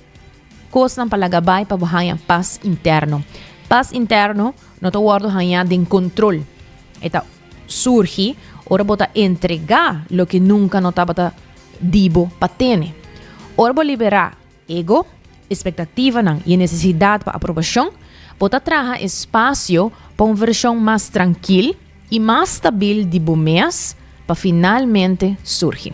cosnan pa laga bay pa bo haña pas interno. Pas interno no ta wordo haña den control. E ta surgi. Ora bo ta entregá loke nunka no tabata di bo pa tene. Ora bo liberá ego, espektativanan i e nesesidat pa aprobashon, bo ta traha espasio pa un vershon mas trankil i mas stabil di bo mes pa finalmente surgi.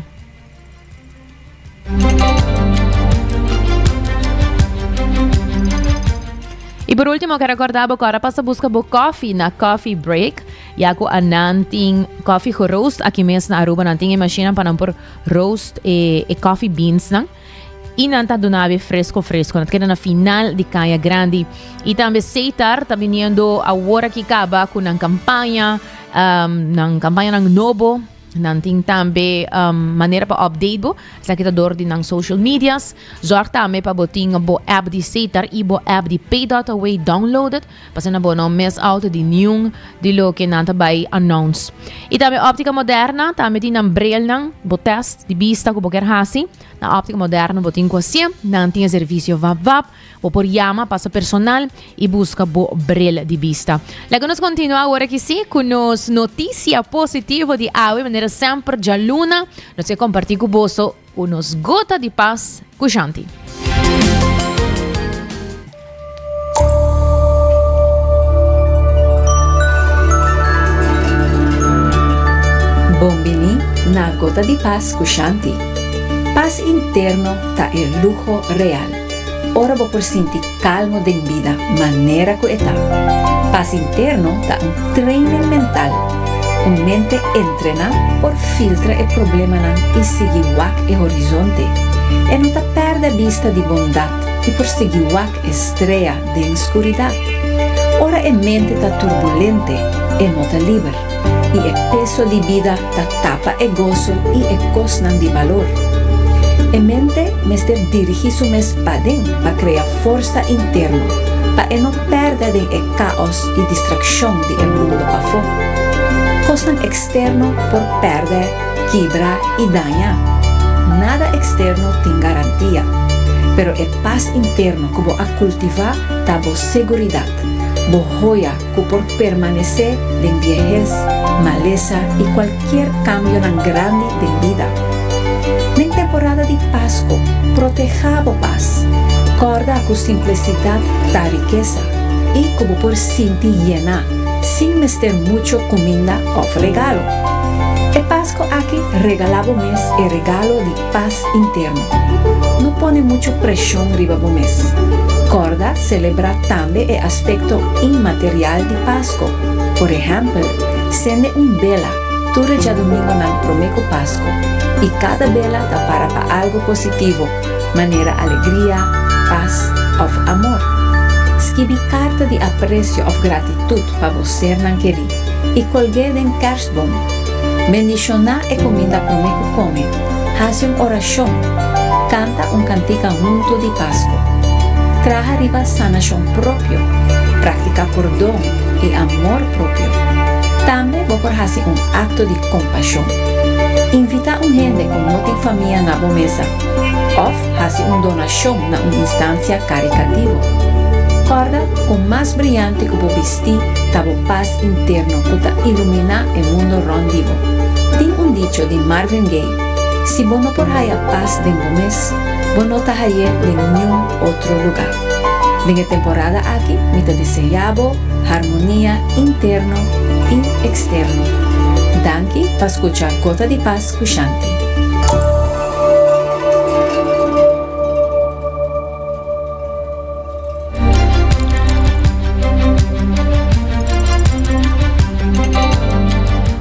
I por ultimo ker recorda bo ku ora pasa buska bo koffie na Coffee Break, ya ku anan tin koffie geroost aki mes na Aruba, nan tin e machine pa nan por roast e e coffee beans nan i nan ta duna bo fresco fresco. Nan ta keda na final di Kaya Grandi. I tambe Seitar ta biniendo awor aki kaba ku nan kampaña, nan kampañanan nobo. Nan tin tambe manera pa update bo. Esaki ta door di nan social medias. Zorg tambe pa bo tin bo app di Setar y bo app di Pay.away downloaded. Pa asina bo no miss out di niun di loke nan ta bay announce. Y tambe Optica Moderna tambe tin nan brilnan, bo test di bista cu bo kier haci. Na Optica Moderna bo tin cu hacié. Nan tin e servicio vap vap. Bo por yama pasa personal y busca bo bril di bista. Laga nos continua awor aki si cu nos noticia positivo di awe manera semper djaluna nos ke comparti cu boso cu nos gota di pas cu Shanti. Bon bini na Gota di Pas cu Shanti. Pas interno ta e luho real. Ora bo por sinti kalmo den bida manera ku e ta. Pas interno ta un training mental. Un mente entrená por filtra e problemanan i sigui wak e horizonte. E no ta pèrdè bista di bondat i por sigui wak e strea den skuridat. Ora e mente ta turbulente, e no ta liber, i e peso di bida ta tapa e goso i e kosnan di balor. E mente mester dirigí su mes paden pa krea forsa interno, pa e no pèrdè den e káos i distrakshon di e mundu pafó. Kosnan eksterno por pèrdè, kibra i daña. Nada eksterno tin garantia. Pero e pas interno ku bo a kultivá ta bo seguridat, bo hoya. ku por permanesé den biehes, malesa i kualkier kambionan grandi den bida. Den temporada di Pasko, protehá bo pas. Kòrda ku simplesidat ta rikesa i ku bo por sinti yená sin mester mucho kuminda òf regalo. E Pasko aki regalá bo mes e regalo di pas interno. No pone muchu preshon riba bo mes. Kòrda selebrá tambe e aspekto inmaterial di Pasko. Por ehèmpel, sende un bela tur e djadumingunan promé ku Pasko, i kada bela ta para pa algu positivo, manera alegria, pas òf amor. Skibi karta di apresio òf gratitut pa bo sernan kerí i kolg'é den kèrstboom. Bendishoná e kuminda promé ku kome. Hasi un orashon. Kanta un kantika huntu di Pasku. Traha riba sanashon propio. Praktiká pordon i amor propio. Tambe bo por hasi un akto di kompashon. Invitá un hende ku no tin famia na bo mesa òf hasi un donashon na un instansia karikativo. Kòrda ku mas briante ku bo bistí ta bo pas interno ku ta iluminá e mundo rònt di bo. Tin un dicho di Marvin Gaye, Si bo no por haya pas den bo mes, bo no ta hay'é den niun otro lugá. Den e temporada aki mi ta deseá bo harmonia interno i eksterno. Danki pa skucha Gota di Pas ku Shanti.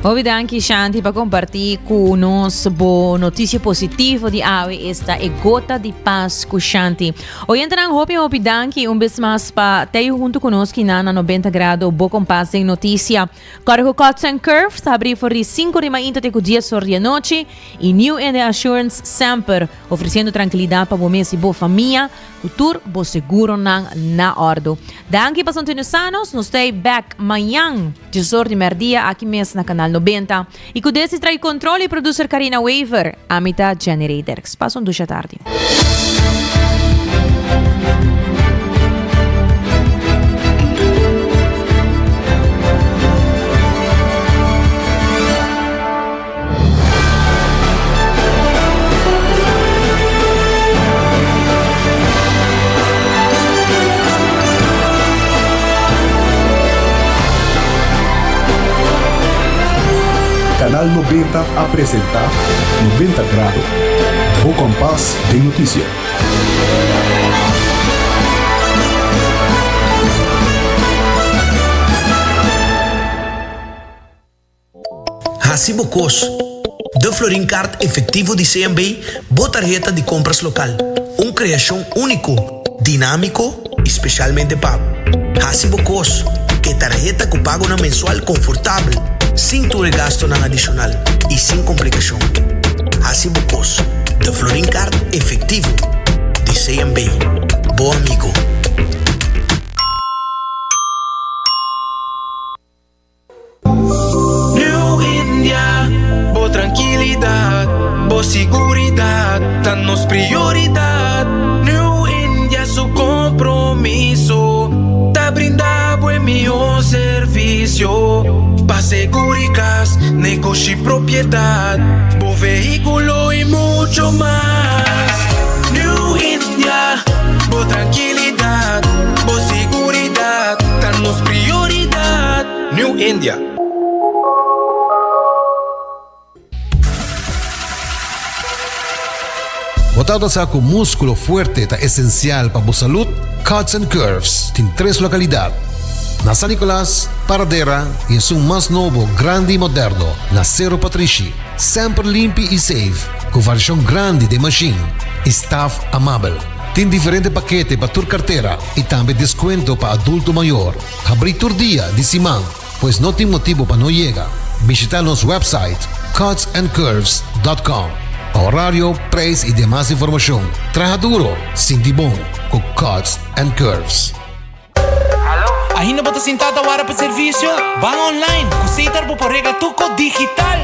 Hopi danki Shanti pa comparti cu nos bo noticia positivo di awe esta e gota di pas cu Shanti. Oyentenan hopi hopi danki un bes mas pa tei hunto cu nos kina na 90 grado bo kompas den noticia. Kòrda ku Cuts and Curves ta habrí for di sinku di mainta te ku dies or di anochi i New India Assurance semper ofresiendo trankilidat pa bo mes i bo famia ku tur bo seguronan na òrdu. Danki pa sintonisa nos. Nos ta ei bèk mañan dies or di mèrdia aki mes na Kanal 90. I ku Desi trae control i producer Karina Wever. Ami ta Jenny Reyderks. Pasa un dusha tardi. Canal 90 a presenta 90 Grado, bo kompas den notisia. Hasi bo kos. De Florin Card Efectivo di CMB, bo tarheta di compras local. Un creacion unico, dinamico y specialmente pa bo. Hasi bo kos. E tarheta cu pagonan mensual confortabel, sin tur e gastonan adicional y sin complicacion. Hasi bo kos. De Florin Card Efectivo di CMB. Bo amigo. New India, bo trankilidat, bo siguridat ta nos prioridat. New India su kompromiso ta brinda bo e mihó servisio pa seguri kas, negoshi, propiedat, bo vehíkulo i mucho mas. New India, bo trankilidat, bo siguridat ta nos prioridat. New India. Bo tabata sa ku múskulo fuerte ta esensial pa bo salud? Cuts and Curves tin tres lokalidat, na San Nicolas, Paradera i esun mas nobo, grandi i moderno na Sero Patrishi. Semper limpi i safe, ku variashon grandi den mashin i staf amabel. Tin diferente pakete pa tur kartera i tambe deskuento pa adulto mayor. Habrí tur dia di siman, pues no tin motibu pa no yega. Bishita nos website cutsandcurves dot com pa horario, prijs y demas informacion. Traha duro, sinti bon cu Cuts and Curves. Ainda bo ta sintá ta wara pa servisio? Ban online! Ku Setar bo por regla tur kos digital!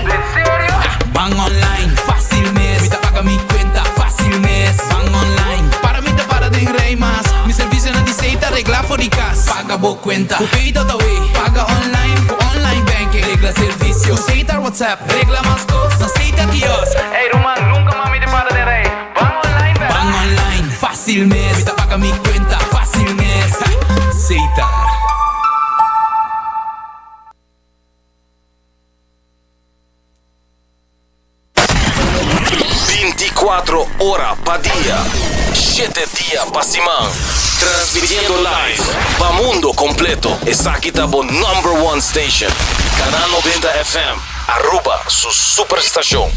Ban online, fácil mes! Mi ta paga mi kuenta, fácil mes! Ban online, para mi ta para den rij mas! Mi servisionan di Setar regla for di kas! Paga bo kuenta ku Pay.awe! Paga online ku online banking! Regla servisio ku Setar WhatsApp! Regla mas kos na Setar Kiosk! Ey ruman, nunka mas mi ta para den rij! Ban online bèr! Ban online, fácil mes! Mi ta paga mi kuenta, fácil mes! Setar. Binticuatro ora pa dia, shete dia pa siman. Transmitiendo live pa mundo completo. Esaki ta bo number one station. Canal 90 FM, Aruba su superstacion.